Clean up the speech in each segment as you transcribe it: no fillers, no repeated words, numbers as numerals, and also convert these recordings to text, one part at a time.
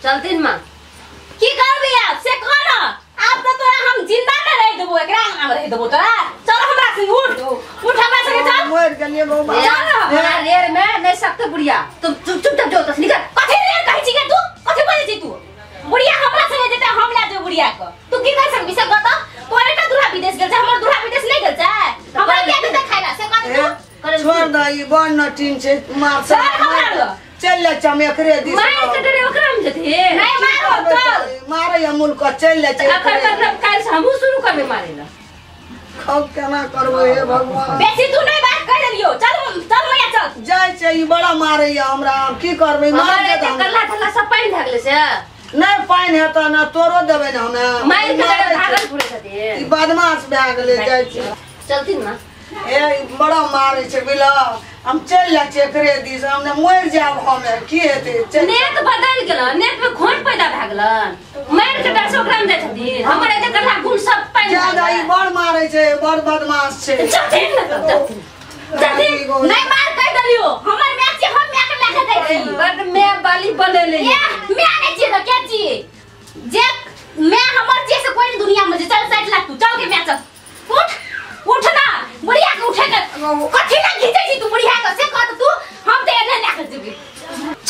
चलतीन मां की करबी आप से कह ना आप तो तोरा हम जिंदा न रह देबो एकरा अंगना में रह देबो तोरा चल हमरा संग उठ उठ हमरा संग चल मर गेलिए गौ मां चल हमरा रेर में नहीं सकते बुढ़िया तुम चुप चुपचाप जो तस निकल कथि रेर कहै छी के तू कथि बजै छी तू बुढ़िया हमरा संगे जेतै हम ला जेबै बुढ़िया के तू की कर सकबी से बता तोरे का दूल्हा विदेश गेल छै हमर दूल्हा विदेश नहीं गेल छै हमरा के देतै खाइला से कह तू छोड़ द ई बड़ नटीन छै मार चल हमरा चल ले चम एकरे दिस मार के डरे ओकरा में जते नहीं मारो चल मारे अमूल को चल ले चल अखन मतलब काल से हमहु शुरू करबे मारे ला खब केना करबो हे भगवान बेसी तू नहीं बात कर देलियो चल चल मैया चल जाय छै ई बड़ा मारे हमरा की करबे मार दे कल्ला थल्ला सब पानि भागले से नहीं पानि हेता ना तोरो देबै ना हमे मार के डरे भागल फुरे छथि ई बदमाश भए गेलै जाय छै चलतीन ना ए बड़ा मारे छै बिला हम चल जा छै एकरे दिस हम ने मर जाब हमे की हेतै चल नेत बदल गेल नेत में खोट पैदा भए गेलन मार के डर से ओकरा में जाय छथिन हमर एते कल्ला गुण सब पानि ज्यादा ई बड़ मारे छै बड़ बदमाश छै चलतीन ना चलतीन चलतीन नहीं मार कह देलियो हमर my छी हम my के लके दै छी बड my बाली बनेले ए my नै छी त के छी जे मैं हमर छी से कोई दुनिया में चल साइड लाग तू चल के my चल उठ उठ ना बुढ़िया के उठे के कथि ना घिचै छी तू बुढ़िया के से कह तू हम त एने लके जेबी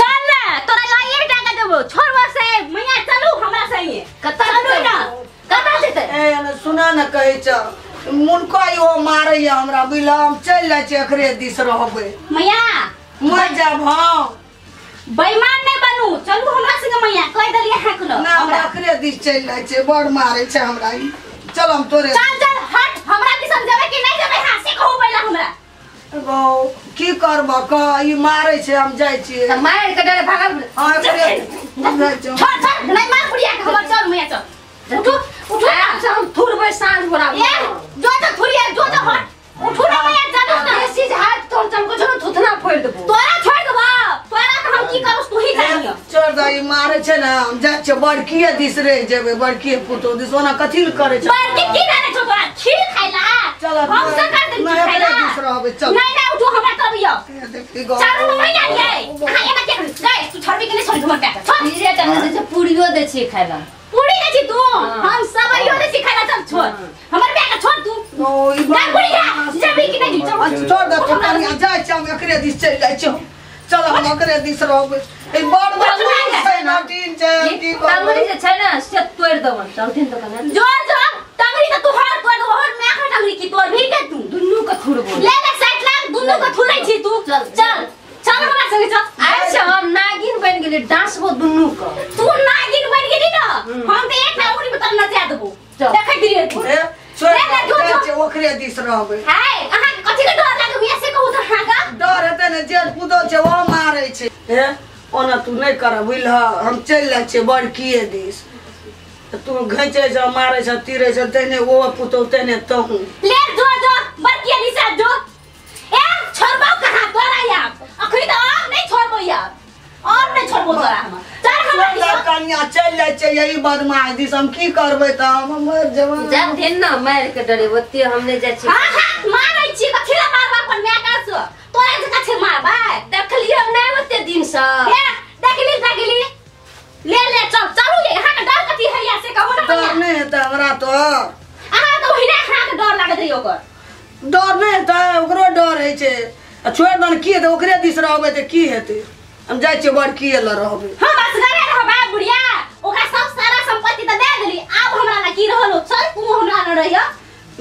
चल ना तोरा लाइए टाका देबो छोड़बो से मैया चलू हमरा संगे कत चलू ना कत जेतै ए ने सुना न कहै छ मुनका यो मारै हमरा बुझल हम चल जाइ छै एकरे दिस रहबै मैया मर जाब हम बेईमान नहीं बनू चलू हमरा संगे मैया कह देलिए हाक न ना हमरा एकरे दिस चल जाइ छै बड़ मारै छै हमरा ई चल हम तोरे चल चल हट हमरा दिसन जेबै कि नहीं जेबै हां से कहू पहिला हमरा गौ की करब कह ई मारै छै हम जाइ छियै त मार के डरे भागल हां एकरे जाइ छै छोड़ छोड़ नहीं मार बुढ़िया के हमर चल मैया चल उठू उठू ना से हम थुरबै साँझ भोरा ए जो तो थुरिया जो तो हट उठू ना मैया चलू ना बेसी हाथ तोर चमको छो थुथना फोड़ देबो तोरा छोड़ देबो तोरा त हम की करू तू ही जानियो छोड़ दे ई मारै छै ना हम जाइ छियै बड़कीए दिस रहि जेबै बड़कीए पुतोह दिस ओना कथी ल करै छै बड़की की जाने छौ तोरा खीर खाइला चल हम से कर देब ना खीर खाइला एकरे दिस रहबै चल नहीं नहीं उठू हमरा तब यो चल चलू मैया ये हां एना के गए तू छोड़बी कि नहीं छोड़ी हमर पैक छोड़ धीरे टंगे दे छै पूरियो दे छै खाइला पूरी दे छी तू हम सब यो दे छी खाइला चल छोड़ हमर पैक छोड़ तू ओ ई नहीं बुढ़िया जेबी कि नहीं चल छोड़ दे तू कनिया जाइ छै हम एकरे दिस चलि जाइ छियै चल हम एकरे दिस रहबै ई बड़ बदमाश छै नटीन छै की करबै टंगरी जे छै ना से तोड़ देबन चलथिन त कने जो जो टंगरी त तू हर तोड़ देबो हर मैं के टंगरी की तोड़ भी के तू दुन्नू के थुरबो ले ले साइड लाग दुन्नू के थुरै छी तू चल चल चल हमरा संगे चल आइ से हम नागिन बन गेली डांसबो दुन्नू के तू नागिन बन गेली ना हम त एक उरी में तब नचा देबो देखै दिए तू ए छोड़ जाइ छै ओकरे दिस रहबै हाय अहाँ के कथि के डर लागे मिया से कहू त हां का डर हेतै ने जे पुतोह छै ओ मारै छै ए ओना तू नहीं कर बुझल हम चलि जाइ छियै बड़कीए दिस तू घिचै छ मारै छ तीरै छ तेने ओ पुतोह तेने तहूँ ले जो जो बड़कीए दिस जो ए छोड़बो कहां तोरा यार अखनी त और नहीं छोड़बो यार और नहीं छोड़बो तोरा हम चल हमरा दिस कनिया चलि जाइ छै यही बदमाश दिस हम की करबै त हम मर जेबै जथिन ना मार के डरे ओते हम नहीं जाइ छी हां हां मारै छी कथि ला मारबा अपन my का से तोरा जका छै मारबा देखलियो नहीं ओते दिन से ए देखली देखली ले ले चल चलू ये अहाँ के डर कथि है या से कहू ना डर नहीं हेतै हमरा तो अहाँ त ओहिना अहाँ के डर लागत रही ओकर डर नहीं हेतै ओकरो डर होइ छै आ छोड़ि दन की हेतै ओकरे दिस रहबै त की हेतै हम जाइ छियै बड़कीए लग रहबै हम असगरे रहबै बुढ़िया ओकरा सब सारा संपत्ति त दे देली आब हमरा ला की रहल चल तू हमरा न रहियो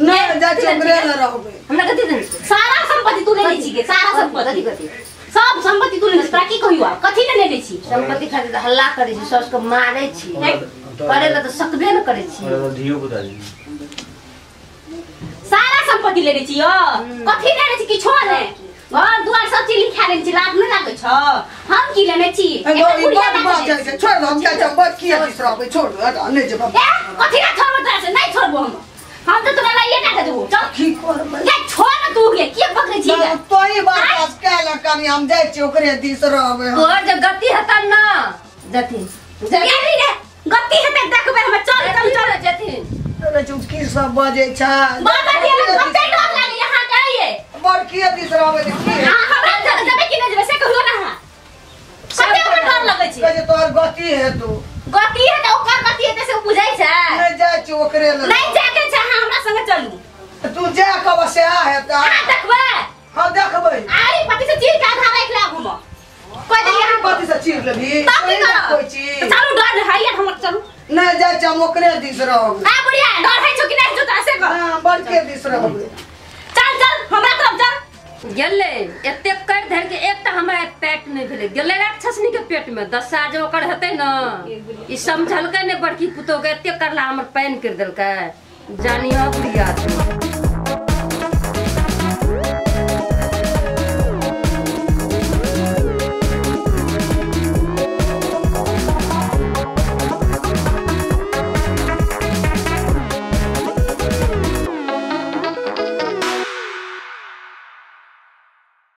नहीं जाइ छियै ओकरे लग रहबै हमरा कथि देन सारा संपत्ति तू ले लै छी के सारा संपत्ति कथि सब संपत्ति तू ले तोरा की कहियो आब कथि ले ले छी संपत्ति खातिर त हल्ला करै छी सस के मारै छी करे ला त सकबे न करै छी धियो पुता सारा संपत्ति ले ले छी यो कथि ले ले छी किछो ने घर दुआर सब चीज लिखा लेने छी लाज नहीं लागै छ हम की लेने छी छोड़ दो हम जाइ छियै बड़कीए दिस रहबै छोड़ दो नहीं जेबै ए कथि ला छोड़बो तोरा से नहीं छोड़बो हम त तोरा लाइए टाका देबो चल की करबै के छोड़ न तू के के पकड़ै छी तोही बर्दाश्त कैला कनी हम जाइ छियै ओकरे दिस रहबै तोहर जे गति हेतन ना जथिन गेली रे गति हेतै देखबै हम चल चल चल जथिन तोरे चुटकी सब बजै छै बाबा के कते डर लागे यहाँ के बड़कीए दिस रहबै त की हां हमरा जेबै कि नहीं जेबै से कहियो ना हां कते डर लगै छी। कहै छै तोहर गति हेतौ। गति है त ओकर गति हेतै से बुझै छै। नै जाइ छी ओकरे लग। नै जाके छै, अहाँ हमरा संगे चलू। तू जा कब से आ हेता। अहाँ देखबै। हां देखबै। आरी पति से चीर के आधा राखि लाबू म। कह देलियै हम पति से चीर लेबही। तब की करब? कोइ चीज। चलू डर है हमर चलू। नै जाइ छी हम ओकरे दिस रहब। आ बुढ़िया डर है छौ कि नै छौ त से कह। हां बड़के दिस रहब। चल चल हमरा तरफ चल। गेलै एतेक कर धर के एकटा हमरा पेट नहीं भेलै, गेलै राक्षसनी के पेट में दशा जे ओकर हेतै न ई समझलकै ने बड़की पुतोह के एतेक करला हमर पानि कर देलकै। जानियो बुढ़िया तू।